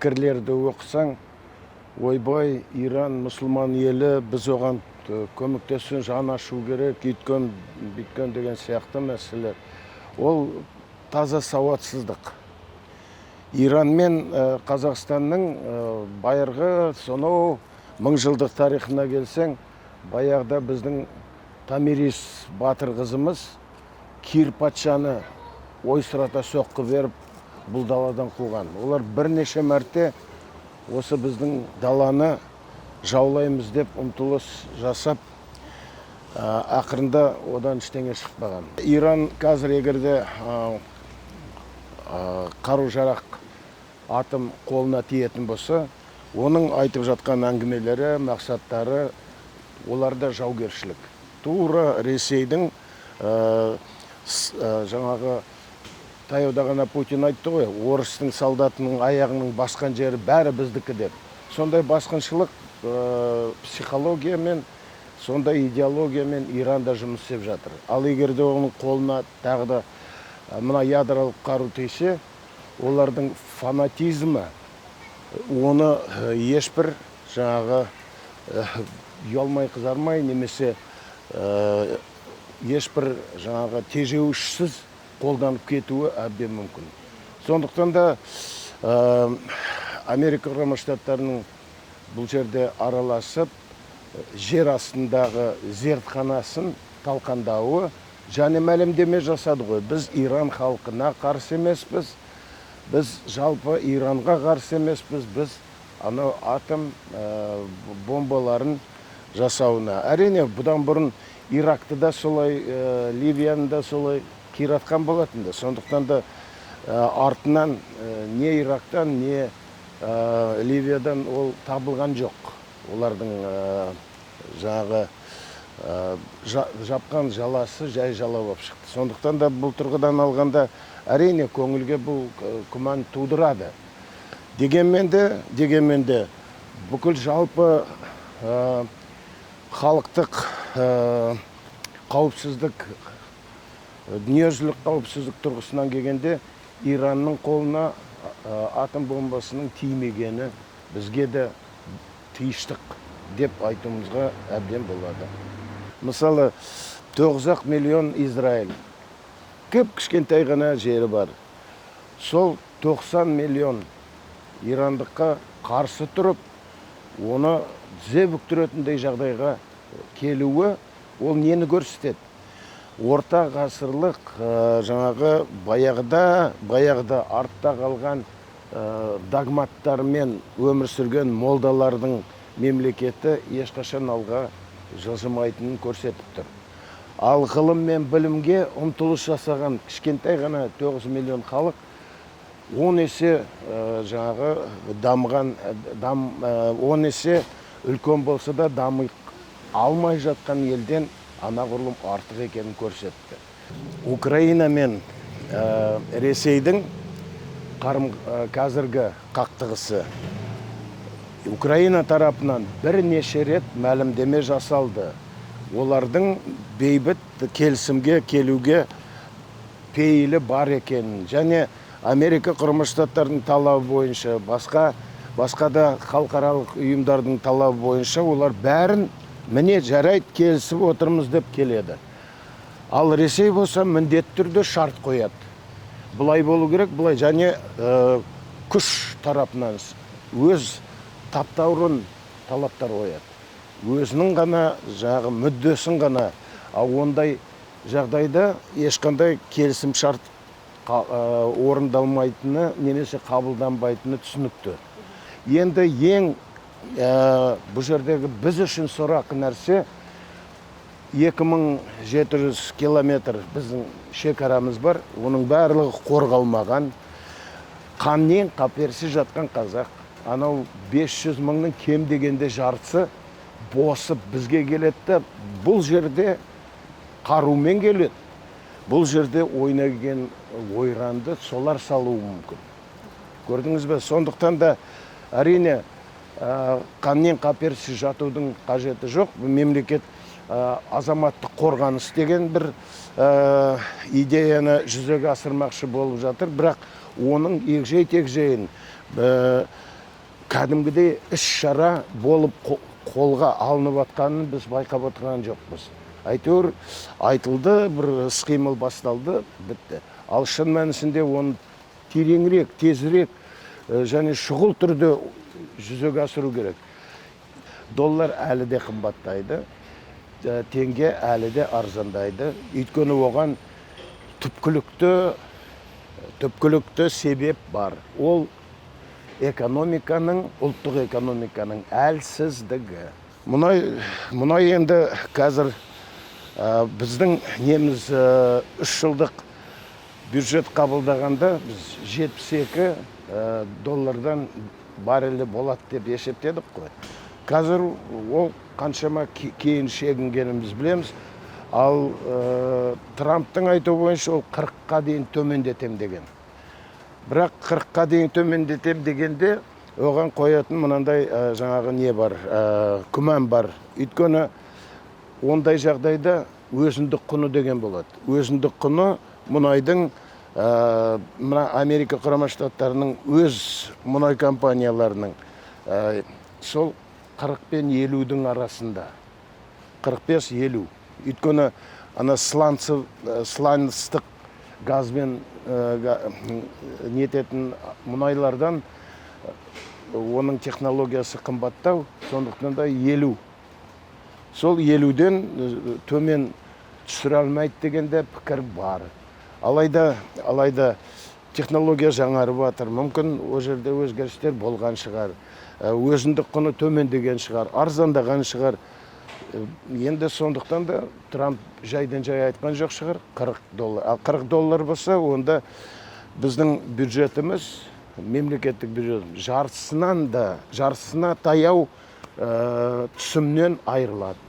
Пікірлерді оқысаң, ойбай, Иран мұсылман елі, біз оған көмектесу, жан ашу керек, үйткен бүйткен деген сияқты мәселелер. Ол таза сауатсыздық. Иран мен Қазақстанның байырғы сонау мыңжылдық тарихына келсең, баяғыда біздің Томирис батыр қызымыз Кир патшаны ойсырата соққы беріп, бұл даладан қуған. Олар бірнеше мәрте осы біздің даланы жаулаймыз деп ұмтылыс жасап, ақырында одан ештеңе шықпаған. Иран қазір егер де қару жарақ, атом қолына тиетін болса, оның айтып жатқан әңгімелері, мақсаттары оларда жаугершілік. Тура Ресейдің жаңағы таяуда ғана Путин айтты ғой, орыстың солдатының аяғының басқан жері бәрі біздікі деп. Сондай басқыншылық психологиямен, сондай идеологиямен Иранда жұмыс істеп жатыр. Ал егер де оның қолына тағы да мына ядролық қару тисе, олардың фанатизмі оны ешбір жаңағы ұялмай қызармай немесе ешбір жаңағы тежеуішсіз қолданып кетуі әбден мүмкін. Сондықтан да Америка Құрама Штаттарының бұл жерде араласып, жер астындағы зертханасын талқандауы және мәлімдеме жасады ғой: біз Иран халқына қарсы емеспіз, біз жалпы Иранға қарсы емеспіз, біз анау атом бомбаларын жасауына. Әрине, бұдан бұрын Иракты да солай, Ливияны да солай қиратқан болатын да. Сондықтан да артынан не Ирактан, не Ливиядан ол табылған жоқ. Олардың жаңағы жапқан жаласы жай жала болып шықты. Сондықтан да бұл тұрғыдан алғанда, әрине, көңілге бұл күмән тудырады. Дегенмен де бүкіл жалпы халықтық қауіпсіздік, дүниежүзілік қауіпсіздік тұрғысынан келгенде, Иранның қолына атом бомбасының тимегені бізге де тиыштық деп айтуымызға әбден болады. Мысалы, 9 миллион Израиль, кіп кішкентай ғана жері бар, сол 90 миллион ирандыққа қарсы тұрып, оны тізе бүктіретіндей жағдайға келуі, ол нені көрсетеді? Орта ғасырлық жаңағы баяғыда артта қалған догматтармен өмір сүрген молдалардың мемлекеті ешқашан алға жылжымайтынын көрсетіп тұр. Ал ғылым мен білімге ұмтылыс жасаған кішкентай ғана 9 миллион халық 10 есе жаңағы дамыған 10 есе үлкен болса да, дами алмай жатқан елден анағұрлым артық екенін көрсетті. Украина мен Ресейдің қарым қазіргі қақтығысы, Украина тарапынан бірнеше рет мәлімдеме жасалды, олардың бейбіт келісімге келуге пейілі бар екенін және Америка Құрама Штаттарының талабы бойынша, басқа да халықаралық ұйымдардың талабы бойынша олар бәрін, міне, жарайды, келісіп отырмыз деп келеді. Ал Ресей болса міндетті түрде шарт қояды: былай болу керек, былай, және күш тарапынан өз таптаурын талаптар қояды, өзінің ғана жаңағы мүддесін ғана. Ал ондай жағдайда ешқандай келісім шарт орындалмайтыны немесе қабылданбайтыны түсінікті. Енді ең бұл жердегі біз үшін сорақы нәрсе: 2700 километр біздің шекарамыз бар, оның барлығы қорғалмаған. Қаннен қаперсіз жатқан қазақ, анау 500 мыңның кем дегенде жартысы босып бізге келеді да, бұл жерде қарумен келеді. Бұл жерде ойына келген ойранды солар салуы мүмкін, көрдіңіз бе? Сондықтан да, әрине, қаннен қаперсіз жатудың қажеті жоқ. Мемлекет азаматтық қорғаныс деген бір идеяны жүзеге асырмақшы болып жатыр, бірақ оның егжей тегжейін Кәдімгідей іс шара болып қолға алынып жатқанын біз байқап отырған жоқпыз. Әйтеуір айтылды, бір іс қимыл басталды, бітті. Ал шын мәнісінде оны тереңірек, тезірек және шұғыл түрде жүзеге асыру керек. Доллар әлі де қымбаттайды, теңге әлі де арзандайды, өйткені оған түпкілікті себеп бар. Ол экономиканың, ұлттық экономиканың әлсіздігі. Мұнай енді қазір біздің неміз, 3 жылдық бюджет қабылдағанда біз 72 доллардан баррелі болады деп есептедік қой. Қазір ол қаншама кейін шегінгенін біз білеміз. Ал Трамптың айтуы бойынша, ол 40-қа дейін төмендетем деген. Бірақ 40-қа дейін төмендетем дегенде оған қоятын мынандай жаңағы не бар, күмән бар. Өйткені ондай жағдайда өзіндік құны деген болады. Өзіндік құны мұнайдың, мына Америка Құрама Штаттарының өз мұнай компанияларының сол 40 пен 50-дің арасында, 45-50. Өйткені ана сланцтық газбен нететін мұнайлардан оның технологиясы қымбаттау, сондықтан да 50, сол 50-ден төмен түсіре алмайды деген де пікір бар. Алайда технология жаңарып жатыр, мүмкін, ол жерде өзгерістер болған шығар, өзіндік құны төмендеген шығар, арзандаған шығар. Енді сондықтан да Трамп жайдан жай айтқан жоқ шығар 40 доллар. Ал 40 доллар болса, онда біздің бюджетіміз, мемлекеттік бюджет жартысынан да, жартысына таяу түсімнен айырылады.